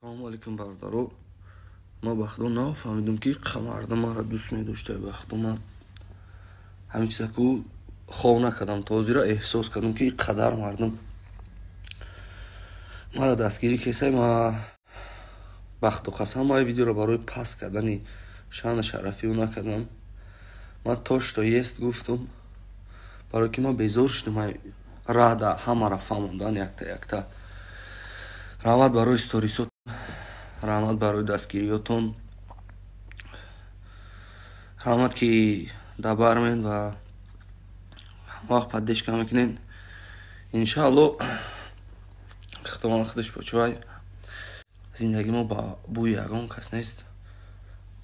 Салому алейкум, бародаро. Ма ба худо нафаҳмидум, ки мардум маро дӯст медошта. Ба худо, ман ҳамин чиза ку хов накардам, то ҳозира эҳсос кардам, ки қадар мардум маро дастгирӣ кесай. Ма ба худо қасам, ма видеоро барои паст кардани шаъну шарафи ӯ накардам. Ман то что есть гуфтум, барое ки ман безор шудам раҳда ҳамаро фаҳмондан якта якта. Раҳмат барои сторисот, раҳмат барои дастгириётон, раҳмат, ки дабармен ва ҳамавақт поддержка мекунен. Иншаалло, Худованд худаш почувай. Зиндагӣ мо ба бӯи ягон кас нест.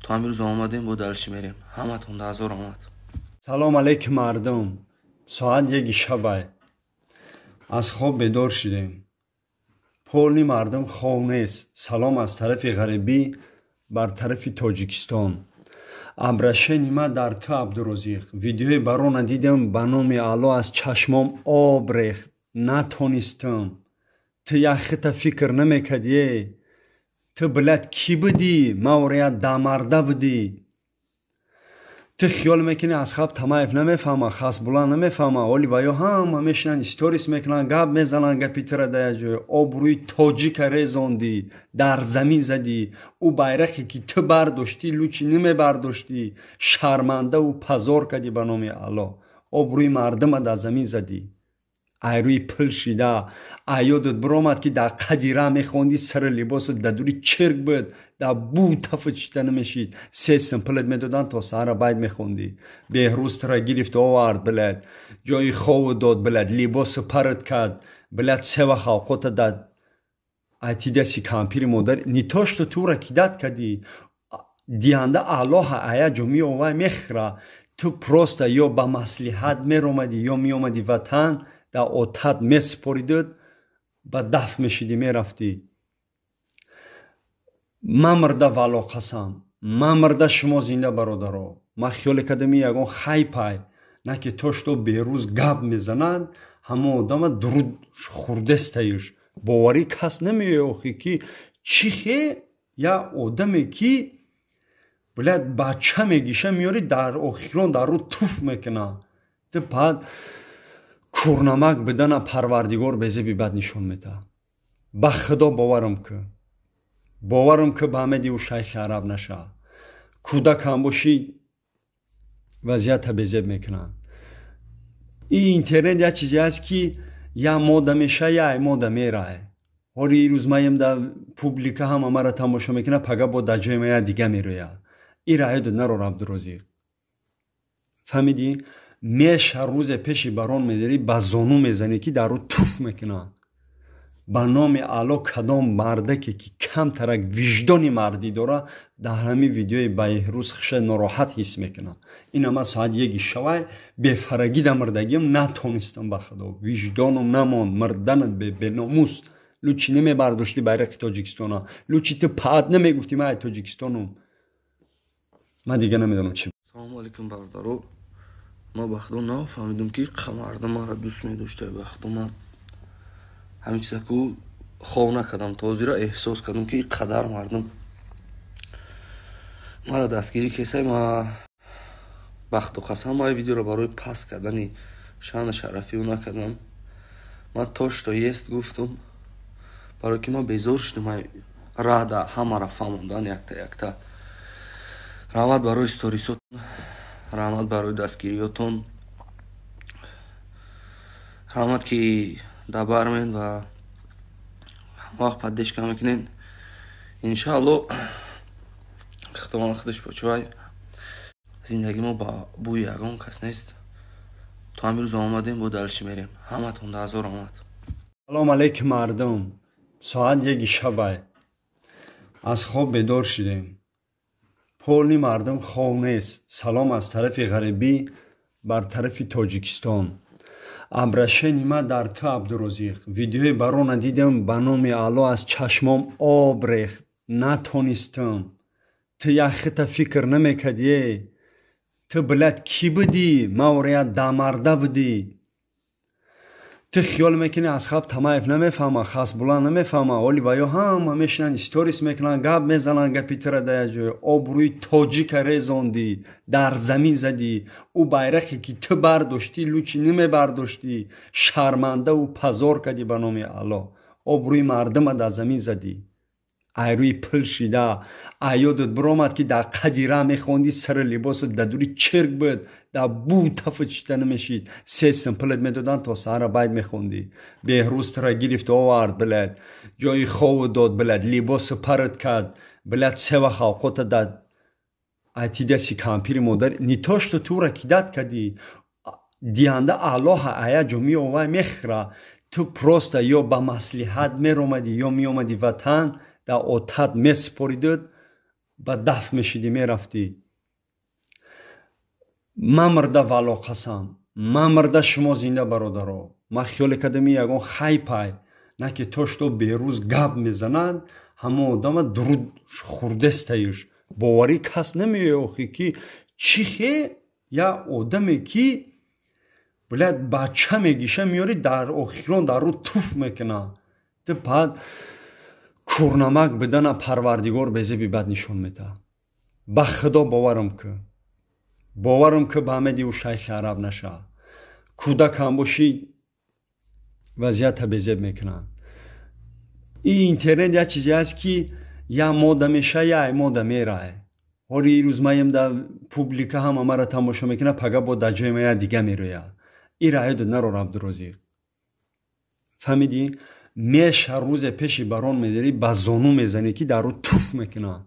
То ҳамин рӯз омадем, бо дальше мерем. Ҳаматон да ҳазор омад. Салом алейкум, мардум. Соат 1 шабай, аз хоб бедор шудем. Полный мардум хов нест. Салом аз тарафи ғарибӣ бар тарафи Тоҷикистон. Обращение ма дар ту, Абдурозиқ. Видеои барона дидам, ба номи Алло, аз чашмом об рехт, натонистам. Ту як хита фикр намекардие? Ту, блядь, кӣ будӣ? Маврия дамарда будӣ. Ту хиёл мекунӣ, Асхаб Тамаев намефаҳма, Хасбулла намефаҳма? Оли ва ё ҳама мешинанд, сторис мекунанд, гап мезананд. Гапи тура да як ҷой обрӯи тоҷика резондӣ, дар замин задӣ. Ӯ байрақе, ки ту бардоштӣ, лучше намебардоштӣ. Шармандаву позор кардӣ. Ба номи Алло, обрӯи мардума дар замин задӣ. Айрӯи пул шида аёдат биромад, ки дар қади ра мехондӣ, сари либосат дар дури чирк буд, дар бу тафт шида намешид. 3 сум пулат медоданд, то саҳара байд мехондӣ. Беҳрӯз тура гирифт, овард, блядь, ҷои хову дод, блядь, либосу парат кард, блядь, се вақт авқота дад. Айти даси кампири модар не то что тура кидать кардӣ, диҳанда Аллоҳа, ая ҷо меовай, мехӯра. Ту просто ё ба маслиҳат меромадӣ, ё меомадӣ ватан, дар отат месупоридуд, ба дафт мешидӣ, мерафтӣ. Ман мирда, валло қасам, ман мирда, шумо зинда. Бародаро, ман хиёле кардам, ягон хайпай на, ки то что Берӯз гап мезанад, ҳамон одама дуруд хурдестаюш. Боварӣ кас намеояд охи, ки чӣ хе як одаме, ки, блядь, бача мегиша, меёри, дар охирон дар рӯ туф мекуна. Ту баъд курнамак бидана Парвардигор безеби бад нишон медиҳад. Ба Худо, боварам ки, боварам ки, ба ҳамеди ӯ шайхи араб наша. Кӯдакам бошӣ, вазъията безеб мекунанд. Ин интернет як чизе аст, ки як мода меша, як мода мерае. Ҳори ирӯз маем, да публика ҳама мара тамошо мекунад, пага бо дар ҷои ма як дига мерояд. Ира ёдат нарор, Абдурозиқ, фаҳмидӣ? Меша, рӯзе пеши барон медарӣ, ба зону мезанӣ, ки дар рӯ туф мекунад. Ба номи Алло, кадом мардаке, ки камтарак виҷдони мардӣ дора, дар ҳамин видеои Баҳрӯз хиша нороҳат ҳис мекунад. Ина ман соат 1 шавай бефарагӣ да мирдагиам натонистам. Ба Худо, виҷдоном намонд. Мирданат беномус. Лучше намебардоштӣ байрақи Тоҷикистона, лучше ту паат намегуфтӣ, ман ай Тоҷикистонум. Ман дига намедонам чи. Салому алейкум, бародаро. Ма ба худо нафаҳмидум, ки мардум маро дӯст медошта. Ба худо, ман ҳамин чиза ку хов накардам, то ҳозира эҳсос кардам, ки қадар мардум маро дастгирӣ кесай. Ма ба худо қасам, ма видеоро барои паст кардани шаъну шарафи ӯ накардам. Ман то что есть гуфтум, барое ки ман безор шудам раҳда ҳамаро фаҳмондан якта якта. Раҳмат барои сторисот, раҳмат барои дастгириётон, раҳмат, ки дабармен ва ҳамавақт поддержка мекунен. Иншаалло, Худованд худаш почувай. Зиндагӣ мо ба бӯи ягон кас нест. То ҳамин рӯз омадем, бо дальше мерем. Ҳаматон да ҳазор омад. Салом алейкум, мардум. Соат 1 шабай, аз хоб бедор шудем. Полный мардум хов нест. Салом аз тарафи ғарибӣ бар тарафи Тоҷикистон. Обращение ма дар ту, Абдурозиқ. Видеои барона дидам, ба номи Алло, аз чашмом об рехт, натонистам. Ту як хита фикр намекардие? Ту, блядь, кӣ будӣ? Маврия дамарда будӣ. Ту хиёл мекунӣ, Асхаб Тамаев намефаҳма, Хасбулла намефаҳма, оли ва ё ҳама мешинанд, сторис мекунанд, гап мезананд, гапи тура дар як ҷой. Обрӯи тоҷика резондӣ, дар замин задӣ. Ӯ байрақе ки ту бардоштӣ, лучи намебардоштӣ, шармандаву позор кардӣ. Ба номи Аллоҳ, обрӯи мардума дар замин задӣ. Айрӯи пул шида аёдат биромад, ки дар қади ра мехондӣ, сари либосат дар дури чирк буд, дар бу тафт шида намешид. 3 сум пулат медоданд, то саҳара байт мехондӣ. Беҳрӯз тура гирифт, овард, блядь, ҷои хову дод, блядь, либосу парат кард, блядь, се вақт авқота дад. Айти даси кампири модар не то что тура кидать кардӣ, диҳанда Аллоҳа, ая ҷо меовай, мехӯра. Ту просто ё ба маслиҳат меромадӣ, ё меомадӣ ватан, дар отат месупоридуд, ба даф мешидӣ, мерафтӣ. Ман мирда, валло қасам, ман мирда, шумо зинда. Бародаро, ман хиёле кардам, ягон хайпай на ки то что Берӯз гап мезанад, ҳамон одама дуруд хурдестаюш боварӣ кас намеояд. Охи, ки чӣ хе я одаме ки, блядь, бача мегиша, меёри, дар охирон дар рӯ туф мекуна. Ту баъд курнамак бидана, Парвардигор безеби бад нишон медиҳад. Ба Худо боварам ки, боварам ки, ба ҳамеди ӯ шайхи араб наша, кӯдакам бошӣ, вазъията безеб мекунанд. Ин интернет як чизе аст, ки я мода меша, я мода мерае. Ҳоли ирӯз маем, да публика ҳама мара тамошо мекунад, пага бо дар ҷои ма я дига мерояд. Ира ёдат нарор, Абдурозиқ, фаҳмидӣ? Меша, рӯзе пеши барон медарӣ, ба зону мезанӣ, ки дар рӯ туф мекунад.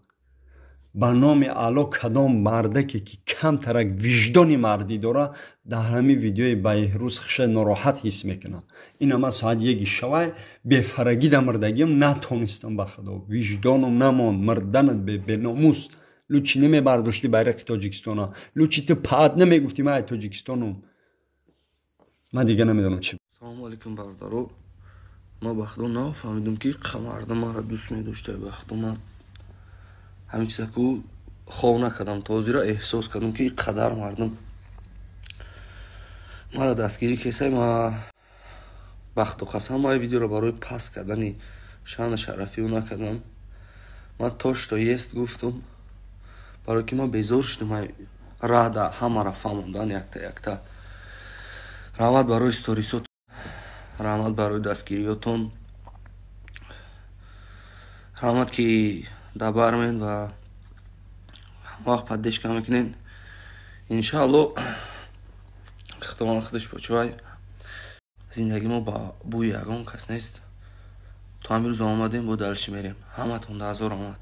Ба номи Алло, кадом мардаке ки камтарак виҷдони мардӣ дора, дар ҳамин видеои Баҳрӯз хиша нороҳат ҳис мекунад. Ина ман соат 1-и шавай бефарагида мирдагиам натонистам, ба Худо, виҷдоном намонд. Мирданат беномус, лучи намебардоштӣ байрақи Тоҷикистона, лучи ту паат намегуфтӣ, ман ай Тоҷикистонум. Ман дига намедонам чи. Салому алейкум, бародаро. Ма ба Худо нафаҳмидум, ки мардум маро дӯст медошта. Ба Худо, ман ҳамин чиза ку хов накардам, то ҳозира эҳсос кардам, ки қадар мардум маро дастгирӣ кесай. Ма бахту қасам, ма видеоро барои паст кардани шаъну шарафи ӯ накардам. Ман то что есть гуфтум, барое ки ман безор шудам рада ҳамаро фаҳмондан якта якта. Раҳмат барои сторисот, раҳмат барои дастгириётон, раҳмат, ки дабармен ва ҳамавақт поддержка мекунед. Иншаалло, Худованд худаш почувай. Зиндагӣ мо ба бӯи ягон кас нест. То ҳамин рӯз омадем, бо дальше мерем. Ҳаматон да ҳазор омад.